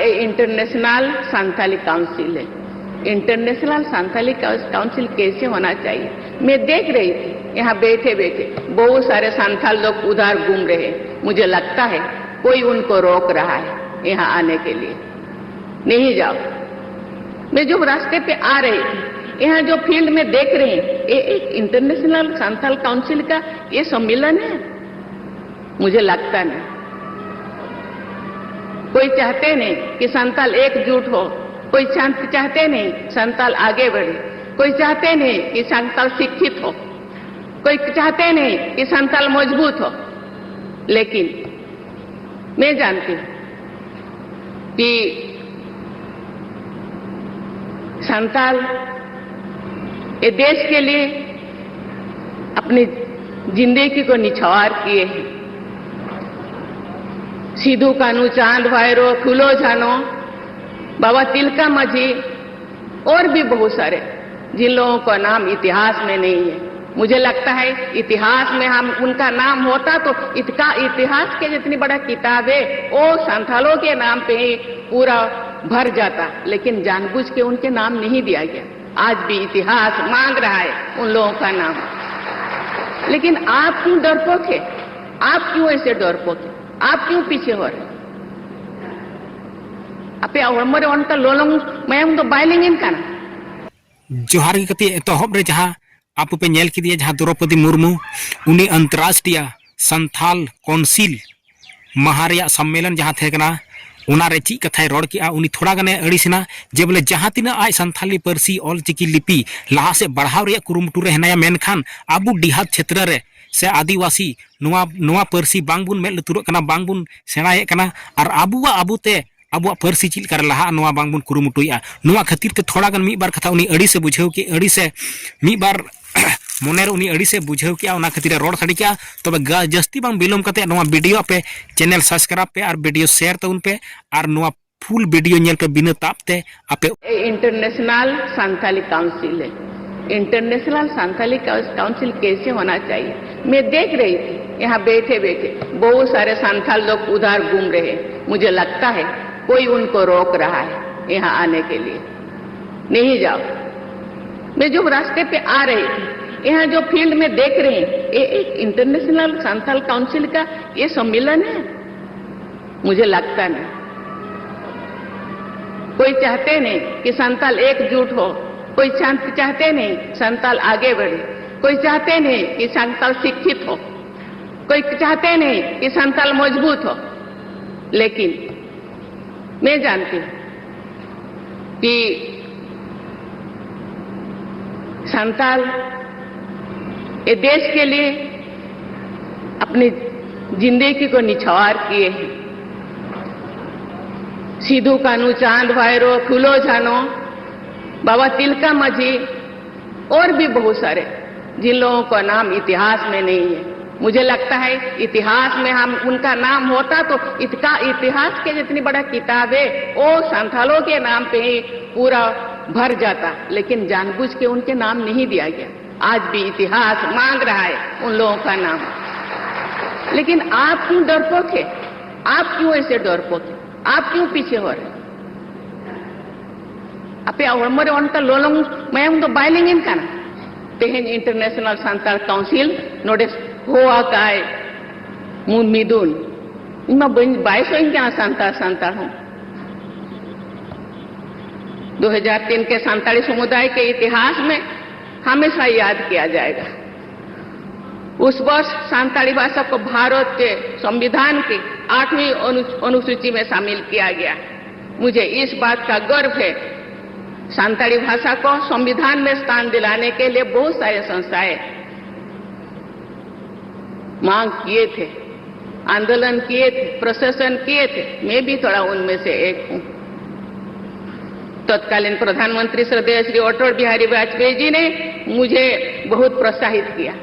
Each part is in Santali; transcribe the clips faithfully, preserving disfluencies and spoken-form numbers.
ये इंटरनेशनल संथाली काउंसिल है। इंटरनेशनल संथाली काउ-, काउंसिल कैसे होना चाहिए? मैं देख रही थी यहाँ बैठे बैठे बहुत सारे संथाल लोग उधर घूम रहे हैं। मुझे लगता है कोई उनको रोक रहा है यहाँ आने के लिए। नहीं जाओ। मैं जो रास्ते पे आ रही थी, यहाँ जो फील्ड में देख रही हूँ, ये एक इंटरनेशनल संथाल काउंसिल का ये सम्मेलन है। मुझे लगता नहीं। कोई चाहते नहीं कि संथाल एकजुट हो, कोई चाह-, चाहते नहीं संथाल आगे बढ़े, कोई चाहते नहीं कि संथाल शिक्षित हो, कोई चाहते नहीं कि संथाल मजबूत हो। लेकिन मैं जानती हूँ कि संथाल ये देश के लिए अपनी जिंदगी को निछावर किए हैं। सिद्धू कान्हू, चांद भैरो, फूलो झानो, बाबा तिलका मांझी और भी बहुत सारे, जिन लोगों का नाम इतिहास में नहीं है। मुझे लगता है इतिहास में हम उनका नाम होता तो इतका, इतिहास के जितनी बड़ा किताब है वो संथालों के नाम पे ही पूरा भर जाता, लेकिन जानबूझ के उनके नाम नहीं दिया गया। आज भी इतिहास मांग रहा है उन लोगों का नाम। लेकिन आप क्यों डरपोक है? आप क्यों ऐसे डरपोक है? आप क्यों पीछे हो रहे? ᱟᱯᱮᱭᱟᱜ ᱦᱚᱲᱢᱚ ᱨᱮ ᱚᱱᱠᱟ ᱞᱚᱞᱚᱝ ᱢᱟᱭᱟᱢ ᱫᱚ ᱵᱟᱭ ᱞᱤᱸᱜᱤᱱ ᱠᱟᱱᱟ᱾ ᱡᱚᱦᱟᱨ ᱜᱮ ᱠᱟᱛᱮ ᱮᱛᱚᱦᱚᱵ ᱨᱮ ᱡᱟᱦᱟᱸ ᱟᱯᱮ ᱯᱮ ᱧᱮᱞ ᱠᱮᱫᱮᱭᱟ, ᱡᱟᱦᱟᱸ ᱫᱨᱚᱯᱚᱫᱤ ᱢᱩᱨᱢᱩ, ᱩᱱᱤ ᱟᱱᱛᱚᱨᱨᱟᱥᱴᱨᱤᱭᱟ ᱥᱟᱱᱛᱷᱟᱞ ᱠᱚᱱᱥᱤᱞ ᱢᱟᱦᱟ ᱨᱮᱭᱟᱜ ᱥᱚᱢᱢᱮᱞᱚᱱ ᱡᱟᱦᱟᱸ ᱛᱟᱦᱮᱸ ᱠᱟᱱᱟ, ᱚᱱᱟ ᱨᱮ ᱪᱮᱫ ᱠᱟᱛᱷᱟᱭ ᱨᱚᱲ ᱠᱮᱜᱼᱟ, ᱩᱱᱤ ᱛᱷᱚᱲᱟ ᱜᱟᱱᱮ ᱟᱹᱲᱤᱥ ᱮᱱᱟ᱾ ᱡᱮ ᱵᱚᱞᱮ ᱡᱟᱦᱟᱸ ᱛᱤᱱᱟᱹᱜ ᱟᱡ ᱥᱟᱱᱛᱷᱟᱞᱤ ᱯᱟᱹᱨᱥᱤ ᱚᱞ ᱪᱤᱠᱤ ᱞᱤᱯᱤ ᱞᱟᱦᱟ ᱥᱮᱫ ᱵᱟᱲᱦᱟᱣ ᱨᱮᱭᱟᱜ ᱠᱩᱨᱩᱢᱩᱴᱩ ᱨᱮ ᱦᱮᱱᱟᱭᱟ, ᱢᱮᱱᱠᱷᱟᱱ ᱟᱵᱚ ᱰᱤᱦᱟᱛ ᱪᱷᱮᱛᱨᱚ ᱨᱮ ᱥᱮ ᱟᱹᱫᱤᱵᱟᱹᱥᱤ ᱱᱚᱣᱟ, ᱱᱚᱣᱟ ᱯᱟᱹᱨᱥᱤ ᱵᱟᱝ ᱵᱚᱱ ᱢᱮᱫ ᱞᱩᱛᱩᱨᱚᱜ ᱠᱟᱱᱟ, ᱵᱟᱝ ᱵᱚᱱ ᱥᱮᱬᱟᱭᱮᱫ ᱠᱟᱱᱟ, ᱟᱨ ᱟᱵᱚᱣᱟᱜ ᱟᱵᱚ ᱛᱮ ᱟᱵᱚᱣᱟᱜ ᱯᱟᱹᱨᱥᱤ ᱪᱮᱫ ᱞᱮᱠᱟᱨᱮ ᱞᱟᱦᱟᱜᱼᱟ, ᱱᱚᱣᱟ ᱵᱟᱝᱵᱚᱱ ᱠᱩᱨᱩᱢᱩᱴᱩᱭᱮᱫᱼᱟ᱾ ᱱᱚᱣᱟ ᱠᱷᱟᱹᱛᱤᱨ ᱛᱮ ᱛᱷᱚᱲᱟ ᱜᱟᱱ ᱢᱤᱫ ᱵᱟᱨ ᱠᱟᱛᱷᱟ ᱩᱱᱤ ᱟᱹᱲᱤᱥᱮ ᱵᱩᱡᱷᱟᱹᱣ ᱠᱮᱫ, ᱟᱹᱲᱤᱥᱮ, ᱢᱤᱫ ᱵᱟᱨ ᱢᱚᱱᱮᱨᱮ ᱩᱱᱤ ᱟᱹᱲᱤᱥᱮ ᱵᱩᱡᱷᱟᱹᱣ ᱠᱮᱫᱼᱟ, ᱚᱱᱟ ᱠᱷᱟᱹᱛᱤᱨ ᱮ ᱨᱚᱲ ᱥᱟᱰᱮ ᱠᱮᱫᱼᱟ᱾ ᱛᱚᱵᱮ ᱜᱟ-, ᱡᱟᱹᱥᱛᱤ ᱵᱟᱝ ᱵᱤᱞᱚᱢ ᱠᱟᱛᱮ ᱱᱚᱣᱟ ᱵᱷᱤᱰᱤᱭᱳ ᱟᱯᱮ ᱪᱮᱱᱮᱞ ᱥᱟᱵᱥᱠᱨᱟᱭᱤᱵ ᱯᱮ ᱟᱨ ᱵᱷᱤᱰᱤᱭᱳ ᱥᱮᱭᱟᱨ ᱛᱟᱵᱚᱱ ᱯᱮ ᱟᱨ ᱱᱚᱣᱟ ᱯᱷᱩᱞ ᱵᱷᱤᱰᱤᱭᱳ ᱧᱮᱞ ᱯᱮ ᱵᱤᱱᱟᱹ ᱛᱟᱵ ᱛᱮ ᱟᱯᱮ᱾ ये इंटरनेशनल संथाली काउंसिल है। इंटरनेशनल संथाली काउ-, काउंसिल कैसे होना चाहिए? मैं देख रही थी यहाँ बैठे बैठे बहुत सारे संथाल लोग उधर घूम रहे हैं। मुझे लगता है कोई उनको रोक रहा है यहाँ आने के लिए, नहीं जाओ। मैं जो रास्ते पे आ रही थी, यहाँ जो फील्ड में देख रही हूँ, ये एक इंटरनेशनल संथाल काउंसिल का ये सम्मेलन है? मुझे लगता नहीं। कोई चाहते नहीं कि संथाल एकजुट हो, कोई चाह- चाहते नहीं संथाल आगे बढ़े, कोई चाहते नहीं कि संथाल शिक्षित हो, कोई चाहते नहीं कि संथाल मजबूत हो। लेकिन मैं जानती हूँ कि संथाल ये देश के लिए अपनी जिंदगी को निछावर किए हैं। सिद्धू कान्हू, चांद भैरो, फूलो झानो, बाबा तिलका मांझी और भी बहुत सारे, जिन लोगों का नाम इतिहास में नहीं है। मुझे लगता है इतिहास में हम उनका नाम होता तो इसका इतिहास के जितनी बड़ा किताब है वो संथालों के नाम पे ही पूरा भर जाता, लेकिन जानबूझ के उनके नाम नहीं दिया गया। आज भी इतिहास मांग रहा है उन लोगों का नाम। लेकिन आप क्यों डरपोक है? आप क्यों ऐसे डरपोक है? आप क्यों पीछे हो रहे हैं? ᱟᱯᱮᱭᱟᱜ ᱦᱚᱲᱢᱚ ᱨᱮ ᱚᱱᱠᱟ ᱞᱚᱞᱚᱝ ᱢᱟᱭᱟᱢ ᱫᱚ ᱵᱟᱭ ᱞᱤᱸᱜᱤᱱ ᱠᱟᱱᱟ᱾ ᱛᱮᱦᱮᱧ ᱤᱱᱴᱟᱨᱱᱮᱥᱱᱟᱞ ᱥᱟᱱᱛᱟᱲ ᱠᱟᱣᱩᱱᱥᱤᱞ ᱱᱚᱰᱮ ᱦᱚᱦᱚ ᱟᱠᱟᱫ ᱢᱩ-, ᱢᱤᱫᱩᱱ᱾ ᱤᱧ ᱢᱟ ᱵᱟᱹᱧ, ᱵᱟᱭ ᱥᱚᱜ ᱤᱧ ᱠᱟᱱᱟ ᱥᱟᱱᱛᱟᱲ, ᱥᱟᱱᱛᱟᱲ ᱦᱚᱸ᱾ दो हज़ार तीन के संताली समुदाय के इतिहास में हमेशा याद किया जाएगा। उस वर्ष संताली भाषा को भारत के संविधान की आठवीं अनु-, अनुसूची में शामिल किया गया। मुझे इस बात का गर्व है, संताली भाषा को संविधान में स्थान दिलाने के लिए बहुत सारे संस्थाएं मांग किए थे, आंदोलन किए थे, प्रशासन किए थे। मैं भी थोड़ा उनमें से एक हूँ। तत्कालीन प्रधानमंत्री श्रद्धेय श्री अटल बिहारी वाजपेयी जी ने मुझे बहुत प्रोत्साहित किया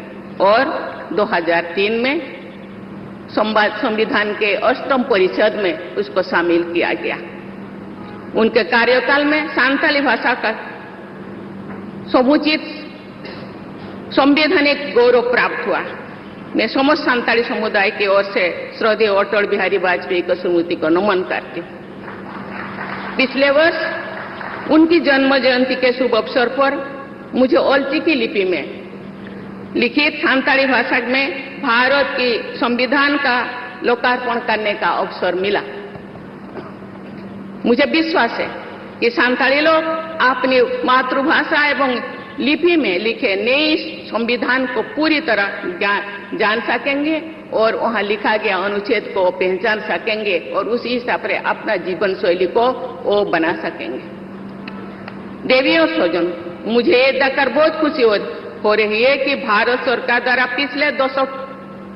और दो हज़ार तीन में संवा-, संविधान के अष्टम परिषद में उसको शामिल किया गया। उनके कार्यकाल में संताली भाषा का समुचित संवैधानिक गौरव प्राप्त हुआ। मैं समस्त संताली समुदाय की ओर से श्रद्धेय अटल बिहारी वाजपेयी को स्मृति को नमन करती हूँ। पिछले वर्ष उनकी जन्म जयंती के शुभ अवसर पर मुझे ओलचिकी लिपि में लिखित संताली भाषा में भारत की संविधान का लोकार्पण करने का अवसर मिला। मुझे विश्वास है कि संताली लोग अपनी मातृभाषा एवं लिपि में लिखे नए संविधान को पूरी तरह ज्ञा-, जान सकेंगे और वहाँ लिखा गया अनुच्छेद को पहचान सकेंगे और उसी हिसाब से अपना जीवन शैली को वो बना सकेंगे। देवी और स्वजन, मुझे ये देखकर बहुत खुशी हो, हो रही है कि भारत सरकार द्वारा पिछले दशक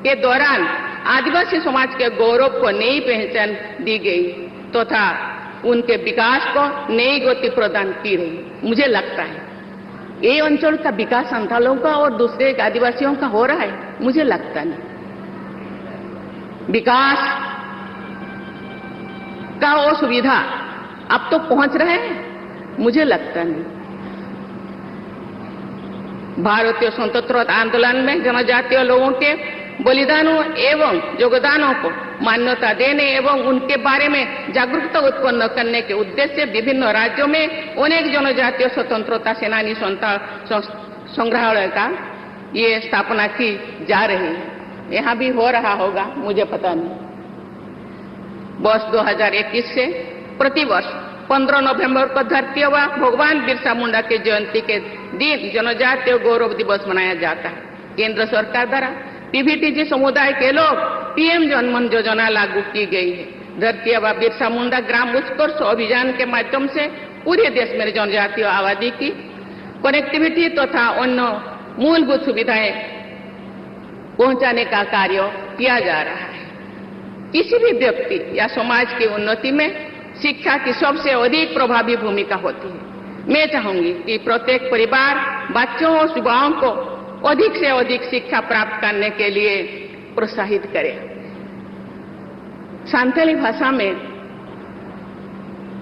के दौरान आदिवासी समाज के गौरव को नई पहचान दी गई तथा उनके विकास को नई गति प्रदान की रही। मुझे लगता है ये अंचल का विकास संथालों का और दूसरे आदिवासियों का हो रहा है, मुझे लगता नहीं। विकास का वो सुविधा अब तो पहुंच रहा है, मुझे लगता नहीं। भारतीय स्वतंत्रता आंदोलन में जनजातीय लोगों के बलिदानों एवं योगदानों को मान्यता देने एवं उनके बारे में जागरूकता उत्पन्न करने के उद्देश्य विभिन्न राज्यों में अनेक जनजातीय स्वतंत्रता सेनानी संस्था, संस-, संग्रहालय का ये स्थापना की जा रही है। यहाँ भी हो रहा होगा, मुझे पता नहीं। वर्ष दो हज़ार इक्कीस से प्रतिवर्ष पन्द्रह नवंबर को धरती आबा भगवान बिरसा मुंडा की जयंती के दिन जनजातीय गौरव दिवस मनाया जाता है। केंद्र सरकार द्वारा पीवीटीजी समुदाय के लोग पीएम जनमन योजना लागू की गई है। धरती आबा बिरसा मुंडा ग्राम उत्कर्ष अभियान के माध्यम से पूरे देश में जनजातीय आबादी की कनेक्टिविटी तथा अन्य मूलभूत सुविधाएं पहुंचाने का कार्य किया जा रहा है। किसी भी व्यक्ति या समाज की उन्नति में शिक्षा की सबसे अधिक प्रभावी भूमिका होती है। मैं चाहूंगी कि प्रत्येक परिवार बच्चों और युवाओं को अधिक से अधिक शिक्षा प्राप्त करने के लिए प्रोत्साहित करे। संथाली भाषा में,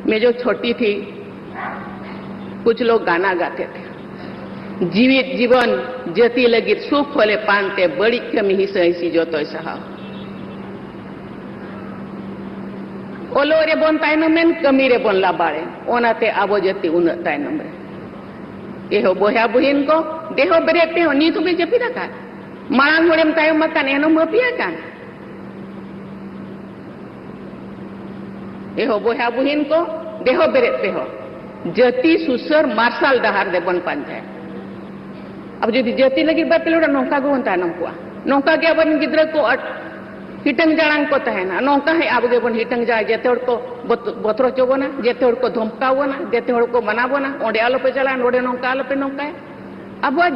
मैं जो छोटी थी, कुछ लोग गाना गाते थे, जीवित जीवन जति लगित सुख होले पानते, बड़ी कमी ही सही सी जो तो सहा। ᱚᱞᱚᱜ ᱨᱮᱵᱚᱱ ᱛᱟᱭᱱᱚᱢᱮᱱ, ᱠᱟᱹᱢᱤ ᱨᱮᱵᱚᱱ ᱞᱟᱵᱟᱲᱮᱱ, ᱚᱱᱟᱛᱮ ᱟᱵᱚ ᱡᱟᱹᱛᱤ ᱩᱱᱟᱹᱜ ᱛᱟᱭᱱᱚᱢ ᱨᱮ᱾ ᱮᱦᱚ ᱵᱚᱭᱦᱟ ᱵᱩᱦᱤᱱ ᱠᱚ, ᱫᱮᱦᱚ ᱵᱮᱨᱮᱫ ᱯᱮᱦᱚ, ᱱᱤᱛ ᱦᱚᱸᱯᱮ ᱡᱟᱹᱯᱤᱫ ᱟᱠᱟᱫ? ᱢᱟᱲᱟᱝ ᱦᱚᱲᱮᱢ ᱛᱟᱭᱚᱢ ᱟᱠᱟᱱ, ᱮᱱᱦᱚᱸ ᱦᱟᱹᱯᱤ ᱟᱠᱟᱱ? ᱮᱦᱚ ᱵᱚᱭᱦᱟ ᱵᱩᱦᱤᱱ ᱠᱚ, ᱫᱮᱦᱚ ᱵᱮᱨᱮᱫ ᱯᱮᱦᱚ, ᱡᱟᱹᱛᱤ ᱥᱩᱥᱟᱹᱨ ᱢᱟᱨᱥᱟᱞ ᱰᱟᱦᱟᱨ ᱫᱮᱵᱚᱱ ᱯᱟᱸᱡᱟᱭᱟ᱾ ᱟᱵᱚ ᱡᱩᱫᱤ ᱡᱟᱹᱛᱤ ᱞᱟᱹᱜᱤᱫ ᱵᱟᱯᱮ ᱞᱟᱹᱲᱟ, ᱱᱚᱝᱠᱟ ᱜᱮᱵᱚᱱ ᱛᱟᱭᱱᱚᱢ ᱠᱚᱜᱼᱟ᱾ ᱱᱚᱝᱠᱟ ᱜᱮ ᱟᱵᱚᱨᱮᱱ ᱜᱤᱫᱽᱨᱟᱹ ᱠᱚ ᱟᱴ-, ᱦᱤᱴᱟᱹᱝ ᱡᱟᱲᱟᱝ ᱠᱚ ᱛᱟᱦᱮᱱᱟ᱾ ᱱᱚᱝᱠᱟ ᱦᱚᱸ ᱟᱵᱚ ᱜᱮᱵᱚᱱ ᱦᱤᱴᱟᱹᱝ ᱡᱟᱲᱟᱝ, ᱡᱮᱛᱮ ᱦᱚᱲ ᱠᱚ ᱵᱚᱛ-, ᱵᱚᱛᱨᱚ ᱦᱚᱪᱚ ᱵᱚᱱᱟ, ᱡᱮᱛᱮ ᱦᱚᱲ ᱠᱚ ᱫᱷᱚᱢᱠᱟᱣ ᱵᱚᱱᱟ, ᱡᱮᱛᱮ ᱦᱚᱲ ᱠᱚ ᱢᱟᱱᱟ ᱵᱚᱱᱟ, ᱚᱸᱰᱮ ᱟᱞᱚᱯᱮ ᱪᱟᱞᱟᱜᱼᱟ, ᱱᱚᱰᱮ ᱱᱚᱝᱠᱟ ᱟᱞᱚᱯᱮ ᱱᱚᱝᱠᱟᱭᱟ᱾ ᱟᱵᱚᱣᱟᱜ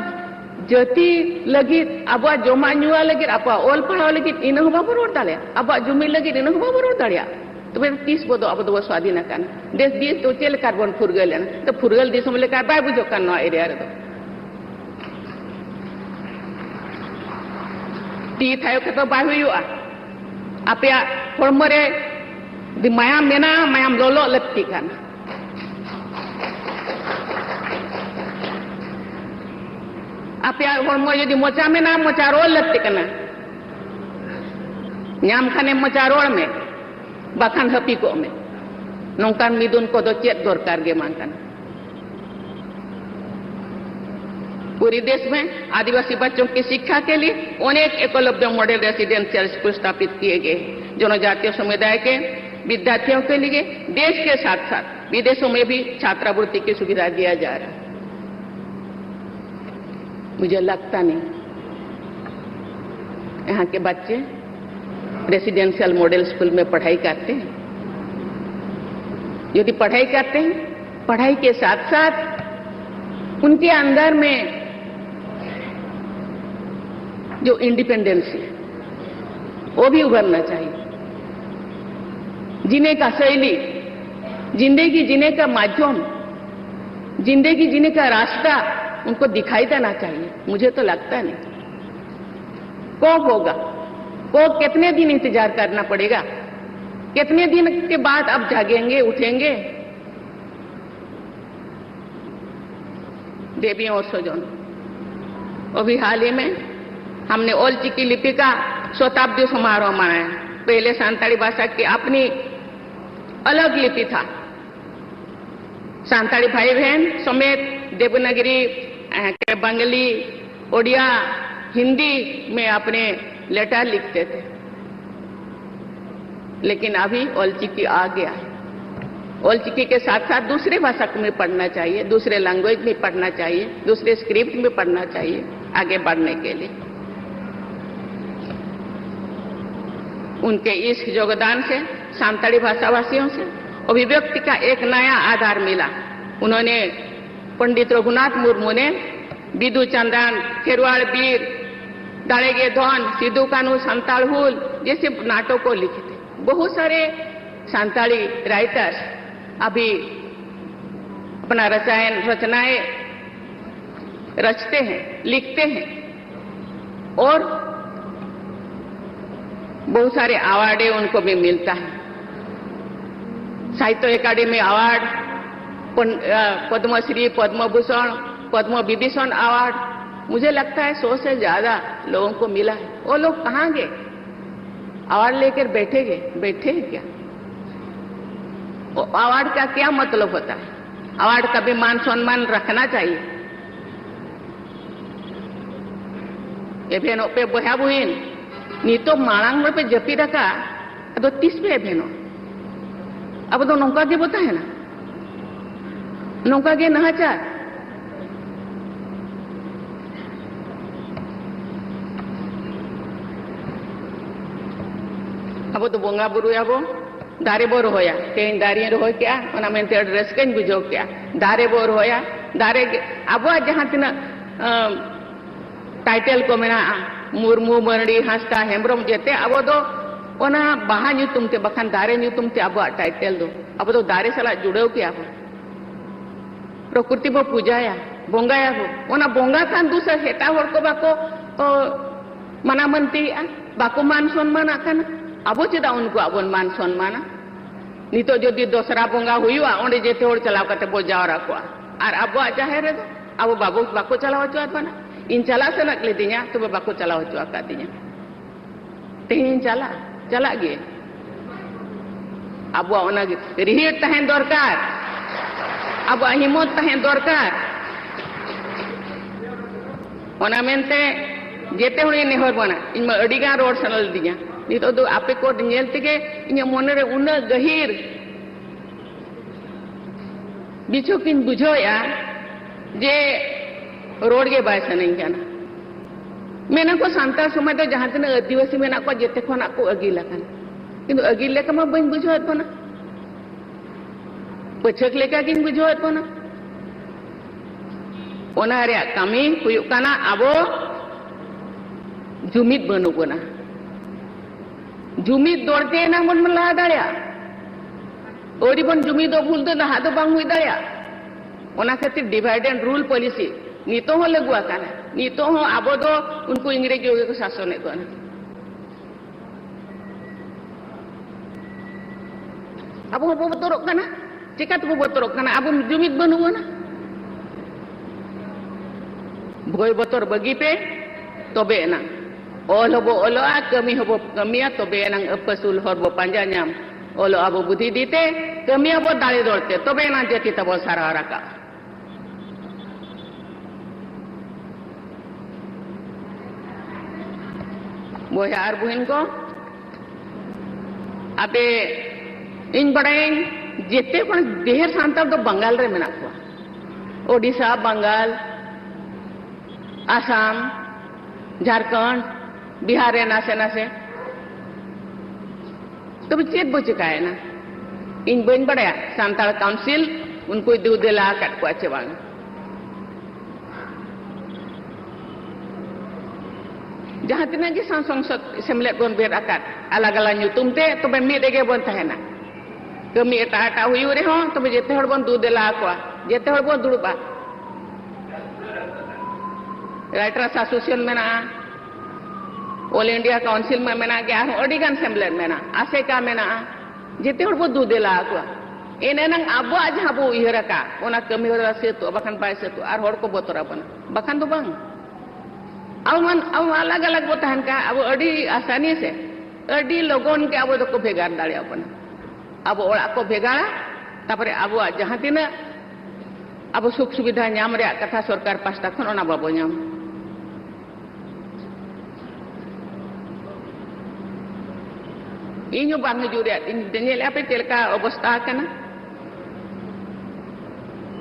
ᱡᱟᱹᱛᱤ ᱞᱟᱹᱜᱤᱫ, ᱟᱵᱚᱣᱟᱜ ᱡᱚᱢᱟᱜ ᱧᱩᱣᱟᱜ ᱞᱟᱹᱜᱤᱫ, ᱟᱵᱚᱣᱟᱜ ᱚᱞ ᱯᱟᱲᱦᱟᱣ ᱞᱟᱹᱜᱤᱫ ᱤᱱᱟᱹ ᱦᱚᱸ ᱵᱟᱵᱚᱱ ᱨᱚᱲ ᱫᱟᱲᱮᱭᱟᱜᱼᱟ, ᱟᱵᱚᱣᱟᱜ ᱡᱩᱢᱤ ᱞᱟᱹᱜᱤᱫ ᱤᱱᱟᱹ ᱦᱚᱸ ᱵᱟᱵᱚᱱ ᱨᱚᱲ ᱫᱟᱲᱮᱭᱟᱜᱼᱟ, ᱛᱚᱵᱮ ᱛᱤᱥ ᱵᱚ ᱫᱚ ᱟᱵᱚ ᱫᱚᱵᱚ ᱥᱣᱟᱫᱷᱤᱱ ᱟᱠᱟᱱᱟ? ᱫᱮᱥ ᱫᱤᱭᱮ ᱛᱚ ᱪᱮᱫ ᱞᱮᱠᱟ ᱨᱮᱵᱚᱱ ᱯᱷᱩᱨᱜᱟᱹᱞ ᱮᱱᱟ? ᱛᱚ ᱯᱷᱩᱨᱜᱟᱹᱞ ᱫᱤᱥᱚᱢ ᱞᱮᱠᱟ ᱵᱟᱭ ᱵᱩᱡᱷᱟᱹᱜ ᱠᱟᱱ ᱱᱚᱣᱟ ᱮᱨᱤᱭᱟ ᱨᱮᱫᱚ᱾ ᱛᱤ ᱛᱷᱟᱭᱚ ᱠᱟᱛᱮ ᱵᱟᱭ ᱦᱩᱭᱩᱜᱼᱟ᱾ ᱟᱯᱮᱭᱟᱜ ᱦᱚᱲᱢᱚ ᱨᱮ ᱡᱩᱫᱤ ᱢᱟᱭᱟᱢ ᱢᱮᱱᱟᱜᱼᱟ, ᱢᱟᱭᱟᱢ ᱞᱚᱞᱚᱜ ᱞᱟᱹᱠᱛᱤ ᱠᱟᱱᱟ᱾ ᱟᱯᱮᱭᱟᱜ ᱦᱚᱲᱢᱚ ᱡᱩᱫᱤ ᱢᱚᱪᱟ ᱢᱮᱱᱟᱜᱼᱟ, ᱢᱚᱪᱟ ᱨᱚᱲ ᱞᱟᱹᱠᱛᱤ ᱠᱟᱱᱟ᱾ ᱧᱟᱢ ᱠᱷᱟᱱᱮᱢ ᱢᱚᱪᱟ ᱨᱚᱲ ᱢᱮ, ᱵᱟᱠᱷᱟᱱ ᱦᱟᱹᱯᱤ ᱠᱚᱜ ᱢᱮ᱾ ᱱᱚᱝᱠᱟᱱ ᱢᱤᱫᱩᱱ ᱠᱚᱫᱚ ᱪᱮᱫ ᱫᱚᱨᱠᱟᱨ ᱜᱮ ᱵᱟᱝ ᱠᱟᱱᱟ᱾ पूरे देश में आदिवासी बच्चों की शिक्षा के लिए अनेक एकलव्य मॉडल रेसिडेंशियल स्कूल स्थापित किए गए। जनजातीय समुदाय के विद्यार्थियों के लिए देश के साथ साथ विदेशों में भी छात्रवृत्ति की सुविधा दिया जा रहा है। मुझे लगता नहीं यहाँ के बच्चे रेसिडेंशियल मॉडल स्कूल में पढ़ाई करते हैं। यदि पढ़ाई करते हैं, पढ़ाई के साथ साथ उनके अंदर में जो इंडिपेंडेंस है, वो भी उभरना चाहिए। जीने का शैली, जिंदगी जीने का माध्यम, जिंदगी जीने का रास्ता उनको दिखाई देना चाहिए। मुझे तो लगता नहीं। कब होगा? को कितने दिन इंतजार करना पड़ेगा? कितने दिन के बाद आप जागेंगे, उठेंगे? देवी और स्वजन, अभी हाल ही में हमने ओल चिकी लिपि का शताब्दी समारोह मनाया। पहले संताड़ी भाषा की अपनी अलग लिपि था। संताली भाई बहन समेत देवनागरी, अ, के बंगाली, उड़िया, हिंदी में अपने लेटर लिखते थे, लेकिन अभी ओलचिकी आ गया है। ओलचिकी के साथ साथ दूसरे भाषा को भी पढ़ना चाहिए, दूसरे लैंग्वेज में पढ़ना चाहिए, दूसरे स्क्रिप्ट में पढ़ना चाहिए आगे बढ़ने के लिए। उनके इस योगदान से संताली भाषाभाषियों से अभिव्यक्ति का एक नया आधार मिला। उन्होंने, पंडित रघुनाथ मुर्मू ने बिदु चंदन, खेरवाड़ बीर, दाड़ेगे धन, सिद्धू कानू संताल हुल जैसे नाटकों लिखे थे। बहुत सारे संताली राइटर्स अभी अपना रसायन रचनाएं रचते हैं, लिखते हैं और बहुत सारे अवार्ड उनको भी मिलता है। साहित्य अकादमी अवार्ड, पन-, अ, पद्मश्री, पद्म भूषण, पद्म विभूषण अवार्ड, मुझे लगता है सौ से ज्यादा लोगों को मिला है। वो लोग कहाँ गए? अवार्ड लेकर बैठे गए, बैठे हैं क्या? वो अवार्ड का क्या मतलब होता है? अवार्ड का भी मान सम्मान रखना चाहिए। ᱮᱵᱷᱮᱱᱚᱜ ᱯᱮ ᱵᱚᱭᱦᱟ ᱵᱩᱦᱤᱱ, ᱱᱤᱛᱚᱜ ᱢᱟᱲᱟᱝ ᱨᱮᱯᱮ ᱡᱟᱹᱯᱤᱫ ᱟᱠᱟᱫ, ᱟᱫᱚ ᱛᱤᱥ ᱯᱮ ᱮᱵᱷᱮᱱᱚᱜ? ᱟᱵᱚ ᱫᱚ ᱱᱚᱝᱠᱟ ᱜᱮᱵᱚ ᱛᱟᱦᱮᱱᱟ, ᱱᱚᱝᱠᱟ ᱜᱮ ᱱᱟᱦᱟᱪᱟᱨ᱾ ᱟᱵᱚ ᱫᱚ ᱵᱚᱸᱜᱟ ᱵᱩᱨᱩᱭᱟᱵᱚ, ᱫᱟᱨᱮ ᱵᱚ ᱨᱚᱦᱚᱭᱟ᱾ ᱛᱮᱦᱮᱧ ᱫᱟᱨᱮᱧ ᱨᱚᱦᱚᱭ ᱠᱮᱜᱼᱟ, ᱚᱱᱟ ᱢᱮᱱᱛᱮ ᱟᱹᱰᱤ ᱨᱟᱹᱥᱠᱟᱹᱧ ᱵᱩᱡᱷᱟᱹᱣ ᱠᱮᱜᱼᱟ᱾ ᱫᱟᱨᱮ ᱵᱚ ᱨᱚᱦᱚᱭᱟ, ᱫᱟᱨᱮ ᱜᱮ ᱟᱵᱚᱣᱟᱜ ᱡᱟᱦᱟᱸ ᱛᱤᱱᱟᱹᱜ, ᱟᱢ, ᱴᱟᱭᱴᱮᱞ ᱠᱚ ᱢᱮᱱᱟᱜᱼᱟ, ᱢᱩᱨᱢᱩ, ᱢᱟᱹᱨᱰᱤ, ᱦᱟᱸᱥᱫᱟ, ᱦᱮᱢᱵᱨᱚᱢ, ᱡᱮᱛᱮ ᱟᱵᱚ ᱫᱚ ᱚᱱᱟ ᱵᱟᱦᱟ ᱧᱩᱛᱩᱢ ᱛᱮ, ᱵᱟᱠᱷᱟᱱ ᱫᱟᱨᱮ ᱧᱩᱛᱩᱢ ᱛᱮ ᱟᱵᱚᱣᱟᱜ ᱴᱟᱭᱴᱮᱞ ᱫᱚ, ᱟᱵᱚ ᱫᱚ ᱫᱟᱨᱮ ᱥᱟᱞᱟᱜ ᱡᱩᱲᱟᱹᱣ ᱠᱮᱜᱼᱟ ᱵᱚ᱾ ᱯᱨᱚᱠᱨᱤᱛᱤ ᱵᱚ ᱯᱩᱡᱟᱭᱟ, ᱵᱚᱸᱜᱟᱭᱟᱵᱚ᱾ ᱚᱱᱟ ᱵᱚᱸᱜᱟ ᱠᱷᱟᱱ ᱫᱩᱥᱟᱹ ᱮᱴᱟᱜ ᱦᱚᱲ ᱠᱚ ᱵᱟᱠᱚ, ᱚ, ᱢᱟᱱᱟ ᱢᱟᱹᱱᱛᱤᱭᱮᱜᱼᱟ, ᱵᱟᱠᱚ ᱢᱟᱱ ᱥᱚᱱᱢᱟᱱᱟᱜ ᱠᱟᱱᱟ᱾ ᱟᱵᱚ ᱪᱮᱫᱟᱜ ᱩᱱᱠᱩᱣᱟᱜ ᱵᱚᱱ ᱢᱟᱱ ᱥᱚᱱᱢᱟᱱᱟ? ᱱᱤᱛᱚᱜ ᱡᱩᱫᱤ ᱫᱚᱥᱨᱟ ᱵᱚᱸᱜᱟ ᱦᱩᱭᱩᱜᱼᱟ, ᱚᱸᱰᱮ ᱡᱮᱛᱮ ᱦᱚᱲ ᱪᱟᱞᱟᱣ ᱠᱟᱛᱮ ᱵᱚ ᱡᱟᱣᱨᱟ ᱠᱚᱜᱼᱟ, ᱟᱨ ᱟᱵᱚᱣᱟᱜ ᱡᱟᱦᱮᱨ ᱨᱮᱫᱚ ᱟᱵᱚ ᱵᱟᱵᱚ, ᱵᱟᱠᱚ ᱪᱟᱞᱟᱣ ᱦᱚᱪᱚᱣᱟᱫ ᱵᱚᱱᱟ᱾ ᱤᱧ ᱪᱟᱞᱟᱜ ᱥᱟᱱᱟ ᱞᱤᱫᱤᱧᱟ, ᱛᱚᱵᱮ ᱵᱟᱠᱚ ᱪᱟᱞᱟᱣ ᱦᱚᱪᱚ ᱟᱠᱟᱫᱤᱧᱟ᱾ ᱛᱮᱦᱮᱧ ᱪᱟᱞᱟᱜ, ᱪᱟᱞᱟᱜ ᱜᱮ᱾ ᱟᱵᱚᱣᱟᱜ ᱚᱱᱟ ᱨᱤᱦᱤᱲ ᱛᱟᱦᱮᱱ ᱫᱚᱨᱠᱟᱨ, ᱟᱵᱚᱣᱟᱜ ᱦᱤᱢᱢᱚᱛ ᱛᱟᱦᱮᱱ ᱫᱚᱨᱠᱟᱨ᱾ ᱚᱱᱟ ᱢᱮᱱᱛᱮ ᱡᱮᱛᱮ ᱦᱚᱲᱤᱧ ᱱᱮᱦᱚᱨ ᱵᱚᱱᱟ, ᱤᱧ ᱢᱟ ᱟᱹᱰᱤ ᱜᱟᱱ ᱨᱚᱲ ᱥᱟᱱᱟ ᱞᱤᱫᱤᱧᱟ᱾ ᱱᱤᱛᱚᱜ ᱫᱚ ᱟᱯᱮ ᱠᱚ ᱧᱮᱞ ᱛᱮᱜᱮ ᱤᱧᱟᱹᱜ ᱢᱚᱱᱮᱨᱮ ᱩᱱᱟᱹᱜ ᱜᱟᱹᱦᱤᱨ ᱵᱤᱪᱷᱳᱠ ᱤᱧ ᱵᱩᱡᱷᱟᱹᱣᱮᱫᱼᱟ ᱡᱮ ᱨᱚᱲ ᱜᱮ ᱵᱟᱭ ᱥᱟᱱᱟᱧ ᱠᱟᱱᱟ᱾ ᱢᱮᱱᱟ ᱠᱚ ᱥᱟᱱᱛᱟᱲ ᱥᱚᱢᱟᱡᱽ ᱫᱚ ᱡᱟᱦᱟᱸ ᱛᱤᱱᱟᱹᱜ ᱟᱹᱫᱤᱵᱟᱹᱥᱤ ᱢᱮᱱᱟᱜ ᱠᱚᱣᱟ ᱡᱮᱛᱮ ᱠᱷᱚᱱᱟᱜ ᱠᱚ ᱟᱹᱜᱤᱞ ᱟᱠᱟᱱᱟ, ᱠᱤᱱᱛᱩ ᱟᱹᱜᱤᱞ ᱞᱮᱠᱟ ᱢᱟ ᱵᱟᱹᱧ ᱵᱩᱡᱷᱟᱹᱣᱮᱫ ᱵᱚᱱᱟ, ᱯᱟᱹᱪᱷᱟᱹᱠ ᱞᱮᱠᱟ ᱜᱤᱧ ᱵᱩᱡᱷᱟᱹᱣᱮᱫ ᱵᱚᱱᱟ᱾ ᱚᱱᱟ ᱨᱮᱭᱟᱜ ᱠᱟᱹᱢᱤ ᱦᱩᱭᱩᱜ ᱠᱟᱱᱟ ᱟᱵᱚ ᱡᱩᱢᱤᱫ ᱵᱟᱹᱱᱩᱜ ᱵᱚᱱᱟ᱾ ᱡᱩᱢᱤᱫ ᱫᱚᱲᱛᱮ ᱮᱱᱟᱝ ᱵᱚᱱ ᱞᱟᱦᱟ ᱫᱟᱲᱮᱭᱟᱜᱼᱟ᱾ ᱟᱹᱣᱨᱤ ᱵᱚᱱ ᱡᱩᱢᱤᱫᱚᱜ ᱵᱷᱩᱞ ᱫᱚ ᱞᱟᱦᱟ ᱫᱚ ᱵᱟᱝ ᱦᱩᱭ ᱫᱟᱲᱮᱭᱟᱜᱼᱟ᱾ ᱚᱱᱟ ᱠᱷᱟᱹᱛᱤᱨ divide and rule policy ᱱᱤᱛᱚᱜ ᱦᱚᱸ ᱞᱟᱹᱜᱩ ᱟᱠᱟᱱᱟ᱾ ᱱᱤᱛᱚᱜ ᱦᱚᱸ ᱟᱵᱚ ᱫᱚ ᱩᱱᱠᱩ ᱤᱝᱨᱮᱡᱽ ᱜᱮᱠᱚ ᱥᱟᱥᱚᱱᱮᱫ ᱵᱚᱱᱟ᱾ ᱟᱵᱚ ᱦᱚᱸᱵᱚ ᱵᱚᱛᱚᱨᱚᱜ ᱠᱟᱱᱟ᱾ ᱪᱮᱠᱟ ᱛᱮᱵᱚ ᱵᱚᱛᱚᱨᱚᱜ ᱠᱟᱱᱟ? ᱟᱵᱚ ᱡᱩᱢᱤᱫ ᱵᱟᱹᱱᱩᱜ ᱵᱚᱱᱟ᱾ ᱵᱷᱚᱭ ᱵᱚᱛᱚᱨ ᱵᱟᱹᱜᱤ ᱯᱮ, ᱛᱚᱵᱮ ᱮᱱᱟᱝ ᱚᱞ ᱦᱚᱸᱵᱚ ᱚᱞᱚᱜᱼᱟ, ᱠᱟᱹᱢᱤ ᱦᱚᱸᱵᱚ ᱠᱟᱹᱢᱤᱭᱟ, ᱛᱚᱵᱮ ᱮᱱᱟᱝ ᱟᱹᱯᱟᱹᱥᱩᱞ ᱦᱚᱨ ᱵᱚ ᱯᱟᱸᱡᱟ ᱧᱟᱢ᱾ ᱚᱞᱚᱜ ᱟᱵᱚ ᱵᱩᱫᱷᱤ ᱫᱤᱛᱮ, ᱠᱟᱹᱢᱤ ᱟᱵᱚ ᱫᱟᱲᱮ ᱫᱚᱲ ᱛᱮ, ᱛᱚᱵᱮ ᱮᱱᱟᱝ ᱡᱟᱹᱛᱤ ᱛᱟᱵᱚ ᱥᱟᱨᱦᱟᱣ ᱨᱟᱠᱟᱵ᱾ ᱵᱚᱭᱦᱟ ᱟᱨ ᱵᱩᱦᱤᱱ ᱠᱚ, ᱟᱯᱮ, ᱤᱧ ᱵᱟᱲᱟᱭᱟᱹᱧ ᱡᱮᱛᱮ ᱠᱷᱚᱱ ᱰᱷᱮᱨ ᱥᱟᱱᱛᱟᱲ ᱫᱚ ᱵᱟᱝᱜᱟᱞ ᱨᱮ ᱢᱮᱱᱟᱜ ᱠᱚᱣᱟ᱾ ᱳᱰᱤᱥᱟ, ᱵᱟᱝᱜᱟᱞ, ᱟᱥᱟᱢ, ᱡᱷᱟᱲᱠᱷᱚᱸᱰ, ᱵᱤᱦᱟᱨ ᱨᱮ ᱱᱟᱥᱮ ᱱᱟᱥᱮ᱾ ᱛᱚᱵᱮ ᱪᱮᱫ ᱵᱚ ᱪᱮᱠᱟᱭᱮᱱᱟ? ᱤᱧ ᱵᱟᱹᱧ ᱵᱟᱲᱟᱭᱟ ᱥᱟᱱᱛᱟᱲ ᱠᱟᱣᱩᱱᱥᱤᱞ ᱩᱱᱠᱩᱭ ᱫᱩ ᱫᱮᱞᱟ ᱟᱠᱟᱫ ᱠᱚᱣᱟ ᱪᱮ ᱵᱟᱝ᱾ ᱡᱟᱦᱟᱸ ᱛᱤᱱᱟᱹᱜ ᱜᱮ ᱥᱟᱝ ᱥᱚᱝᱥᱚᱫ ᱥᱮᱢᱞᱮᱫ ᱵᱚᱱ ᱵᱮᱨ ᱟᱠᱟᱫ, ᱟᱞᱟᱜᱽ ᱟᱞᱟᱜᱽ ᱧᱩᱛᱩᱢ ᱛᱮ, ᱛᱚᱵᱮ ᱢᱤᱫ ᱨᱮᱜᱮ ᱵᱚᱱ ᱛᱟᱦᱮᱱᱟ᱾ ᱠᱟᱹᱢᱤ ᱮᱴᱟᱜ ᱮᱴᱟᱜ ᱦᱩᱭᱩᱜ ᱨᱮᱦᱚᱸ, ᱛᱚᱵᱮ ᱡᱮᱛᱮ ᱦᱚᱲ ᱵᱚᱱ ᱫᱩ ᱫᱮᱞᱟ ᱟᱠᱚᱣᱟ, ᱡᱮᱛᱮ ᱦᱚᱲ ᱵᱚᱱ ᱫᱩᱲᱩᱵᱼᱟ᱾ ᱨᱟᱭᱴᱟᱨᱥ ᱮᱥᱳᱥᱤᱭᱮᱥᱚᱱ ᱢᱮᱱᱟᱜᱼᱟ, ᱚᱞ ᱤᱱᱰᱤᱭᱟ ᱠᱟᱣᱩᱱᱥᱤᱞ ᱢᱟ ᱢᱮᱱᱟᱜ ᱜᱮ, ᱟᱨᱦᱚᱸ ᱟᱹᱰᱤ ᱜᱟᱱ ᱥᱮᱢᱞᱮᱫ ᱢᱮᱱᱟᱜᱼᱟ, ᱟᱥᱮᱠᱟ ᱢᱮᱱᱟᱜᱼᱟ᱾ ᱡᱮᱛᱮ ᱦᱚᱲ ᱵᱚ ᱫᱩ ᱫᱮᱞᱟ ᱟᱠᱚᱣᱟ, ᱮᱱ ᱮᱱᱟᱝ ᱟᱵᱚᱣᱟᱜ ᱡᱟᱦᱟᱸ ᱵᱚ ᱩᱭᱦᱟᱹᱨ ᱟᱠᱟᱫ, ᱚᱱᱟ ᱠᱟᱹᱢᱤ ᱦᱚᱨᱟ ᱥᱟᱹᱛᱚᱜᱼᱟ, ᱵᱟᱠᱷᱟᱱ ᱵᱟᱭ ᱥᱟᱹᱛᱚᱜᱼᱟ, ᱟᱨ ᱦᱚᱲ ᱠᱚ ᱵᱚᱛᱚᱨ ᱟᱵᱚᱱᱟ, ᱵᱟᱠᱷᱟᱱ ᱫᱚ ᱵᱟᱝ᱾ ᱟᱵᱚ ᱢᱟ, ᱟᱵᱚ ᱢᱟ ᱟᱞᱟᱜᱽ ᱟᱞᱟᱜᱽ ᱵᱚ ᱛᱟᱦᱮᱱ ᱠᱷᱟᱱ, ᱟᱵᱚ ᱟᱹᱰᱤ ᱟᱥᱟᱱᱤ ᱥᱮ ᱟᱹᱰᱤ ᱞᱚᱜᱚᱱ ᱜᱮ ᱟᱵᱚ ᱫᱚᱠᱚ ᱵᱷᱮᱜᱟᱨ ᱫᱟᱲᱮᱭᱟᱵᱚᱱᱟ᱾ ᱟᱵᱚ ᱚᱲᱟᱜ ᱠᱚ ᱵᱷᱮᱜᱟᱨᱟ, ᱛᱟᱯᱚᱨᱮ ᱟᱵᱚᱣᱟᱜ ᱡᱟᱦᱟᱸ ᱛᱤᱱᱟᱹᱜ ᱟᱵᱚ ᱥᱩᱠ ᱥᱩᱵᱤᱫᱷᱟ ᱧᱟᱢ ᱨᱮᱭᱟᱜ ᱠᱟᱛᱷᱟ ᱥᱚᱨᱠᱟᱨ ᱯᱟᱥᱴᱟ ᱠᱷᱚᱱ, ᱚᱱᱟ ᱵᱟᱵᱚ ᱧᱟᱢ᱾ ᱤᱧ ᱦᱚᱸ ᱵᱟᱝ ᱦᱤᱡᱩᱜ ᱨᱮᱭᱟᱜ ᱤᱧ ᱧᱮᱞᱮᱫᱼᱟ ᱯᱮ ᱪᱮᱫ ᱞᱮᱠᱟ ᱚᱵᱚᱥᱛᱟ ᱟᱠᱟᱱᱟ᱾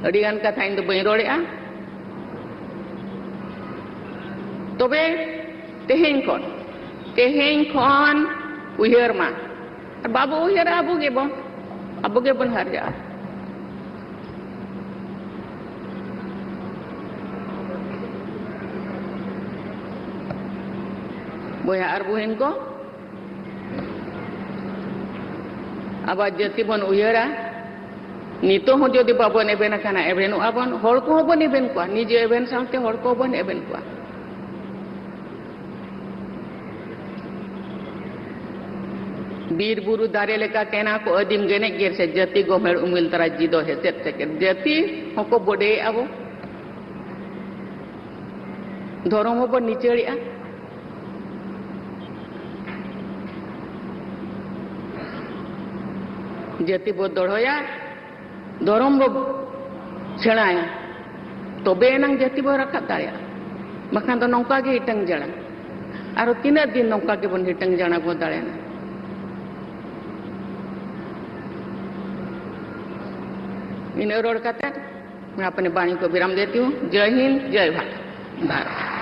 ᱟᱹᱰᱤ ᱜᱟᱱ ᱠᱟᱛᱷᱟ ᱤᱧ ᱫᱚ ᱵᱟᱹᱧ ᱨᱚᱲᱮᱫᱼᱟ᱾ ᱛᱚᱵᱮ ᱛᱮᱦᱮᱧ ᱠᱷᱚᱱ, ᱛᱮᱦᱮᱧ ᱠᱷᱚᱱ ᱩᱭᱦᱟᱹᱨ ᱢᱟ᱾ ᱟᱨ ᱵᱟᱵᱚ ᱩᱭᱦᱟᱹᱨᱟ, ᱟᱵᱚ ᱜᱮᱵᱚᱱ, ᱟᱵᱚ ᱜᱮᱵᱚᱱ ᱦᱟᱨᱡᱟᱜᱼᱟ᱾ ᱵᱚᱭᱦᱟ ᱟᱨ ᱵᱩᱦᱤᱱ ᱠᱚ, ᱟᱵᱚᱣᱟᱜ ᱡᱟᱹᱛᱤ ᱵᱚᱱ ᱩᱭᱦᱟᱹᱨᱟ᱾ ᱱᱤᱛᱚᱜ ᱦᱚᱸ ᱡᱩᱫᱤ ᱵᱟᱵᱚᱱ ᱮᱵᱷᱮᱱ ᱟᱠᱟᱱᱟ, ᱮᱵᱷᱮᱱᱚᱜᱼᱟ ᱵᱚᱱ, ᱦᱚᱲ ᱠᱚᱦᱚᱸ ᱵᱚᱱ ᱮᱵᱷᱮᱱ ᱠᱚᱣᱟ, ᱱᱤᱡᱮ ᱮᱵᱷᱮᱱ ᱥᱟᱶᱛᱮ ᱦᱚᱲ ᱠᱚᱦᱚᱸ ᱵᱚᱱ ᱮᱵᱷᱮᱱ ᱠᱚᱣᱟ᱾ ᱵᱤᱨ ᱵᱩᱨᱩ ᱫᱟᱨᱮ ᱞᱮᱠᱟ ᱠᱮᱱᱟ ᱠᱚ ᱟᱹᱫᱤᱢ ᱜᱮᱱᱮᱡ ᱜᱮᱨ ᱥᱮ ᱡᱟᱹᱛᱤ ᱜᱚᱢᱮᱲ ᱩᱢᱤᱞ ᱛᱟᱨᱟ ᱡᱤᱫᱚ ᱦᱮᱥᱮᱫ ᱥᱮᱠᱮᱫ᱾ ᱡᱟᱹᱛᱤ ᱦᱚᱸᱠᱚ ᱵᱚᱰᱮᱭᱮᱫᱼᱟ ᱵᱚ, ᱫᱷᱚᱨᱚᱢ ᱦᱚᱸᱵᱚᱱ ᱱᱤᱪᱟᱹᱲᱮᱜᱼᱟ᱾ ᱡᱟᱹᱛᱤ ᱵᱚ ᱫᱚᱲᱦᱚᱭᱟ, ᱫᱷᱚᱨᱚᱢ ᱵᱚ ᱥᱮᱬᱟᱭᱟ, ᱛᱚᱵᱮ ᱮᱱᱟᱝ ᱡᱟᱹᱛᱤ ᱵᱚ ᱨᱟᱠᱟᱵ ᱫᱟᱲᱮᱭᱟᱜᱼᱟ᱾ ᱵᱟᱠᱷᱟᱱ ᱫᱚ ᱱᱚᱝᱠᱟ ᱜᱮ ᱦᱤᱴᱟᱹᱝ ᱡᱟᱲᱟᱝ, ᱟᱨᱚ ᱛᱤᱱᱟᱹᱜ ᱫᱤᱱ ᱱᱚᱝᱠᱟ ᱜᱮᱵᱚᱱ ᱦᱤᱴᱟᱹᱝ ᱡᱟᱲᱟᱝ ᱵᱚ ᱫᱟᱲᱮᱭᱟᱜᱼᱟ? ᱤᱱᱟᱹ ᱨᱚᱲ ᱠᱟᱛᱮ ᱢᱮᱱᱟᱜ ᱯᱮᱱᱮ ᱵᱟᱹᱱᱤ ᱠᱚ ᱵᱤᱨᱟᱢ ᱫᱮᱛᱤ ᱦᱩᱸ᱾ ᱡᱟᱭ ᱦᱤᱱᱫ, ᱡᱟᱭ ᱵᱷᱟᱨᱚᱛ᱾